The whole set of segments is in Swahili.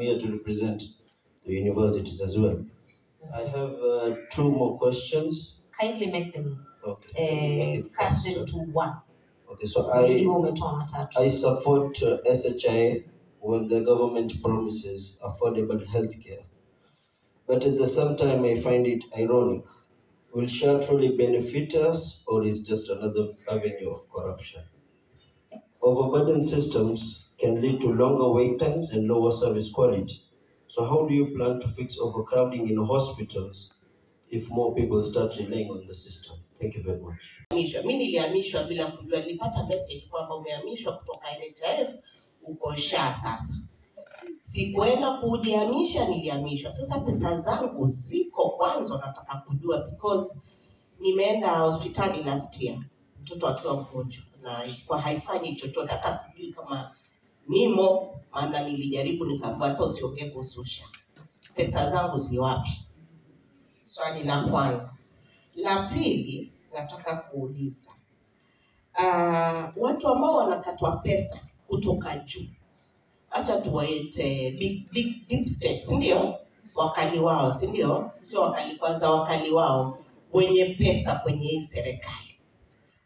Here to represent the universities as well. I have two more questions. Kindly make them, Okay. Make it cast them faster. To one. Okay, so Iwe umetoa matatu. I support SHIA when the government promises affordable healthcare. But at the same time, I find it ironic. Will SHA truly benefit us, or is just another avenue of corruption? Overburdened systems can lead to longer wait times and lower service quality. So how do you plan to fix overcrowding in hospitals if more people start relying on the system? Thank you very much. Mi nilihamishwa bila kujua, nilipata message kwamba umehamishwa kutoka NHIF uko SHA sasa. Sikuenda kujihamisha, nilihamishwa. Sasa pesa zangu ziko kwanza, nataka kujua because nimeenda hospitali last year mtoto akiwa mgonjwa na ilikuwa haifanyi chochote, hata sijui kama nimo, maana nilijaribu nikaambiwa hata usiongee kuhusu SHA. Pesa zangu zi wapi? Swali la kwanza. La pili, nataka kuuliza watu ambao wanakatwa pesa kutoka juu, acha tuwaite big, big, deep state, si ndio? Wakali wao, si ndio? Sio wakali kwanza, wakali wao wenye pesa kwenye hii serikali,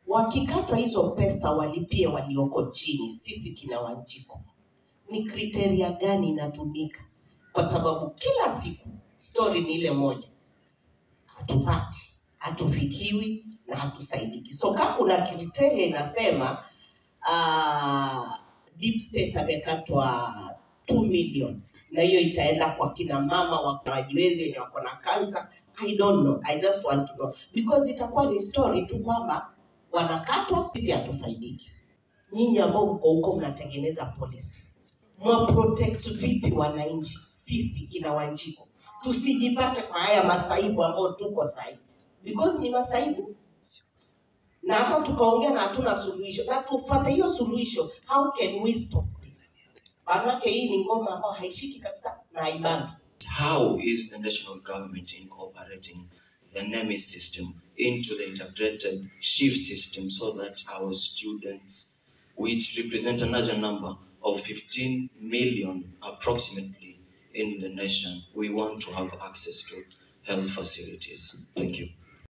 wakikatwa hizo pesa walipie walioko chini, sisi kina Wanjiku, ni criteria gani inatumika? Kwa sababu kila siku story ni ile moja, hatupati, hatufikiwi na hatusaidiki. So kama kuna criteria inasema deep state amekatwa 2 million na hiyo itaenda kwa kina mama wajiwezi wenye wako na kansa. I don't know, I just want to know because itakuwa ni story tu kwamba wanakatwa, sisi hatufaidiki. Nyinyi ambao mko huko mnatengeneza policy, mwa protect vipi wananchi, sisi kina Wanjiku tusijipate kwa haya masaibu ambao tuko sahi, because ni masaibu na hata tukaongea na hatuna suluhisho, na tufuate hiyo suluhisho, how can we stop this? Maanake hii ni ngoma ambayo haishiki kabisa na haibambi. How is the national government incorporating the NEMIS system into the integrated SHIF system so that our students, which represent a larger number of 15 million approximately in the nation, we want to have access to health facilities? Thank you.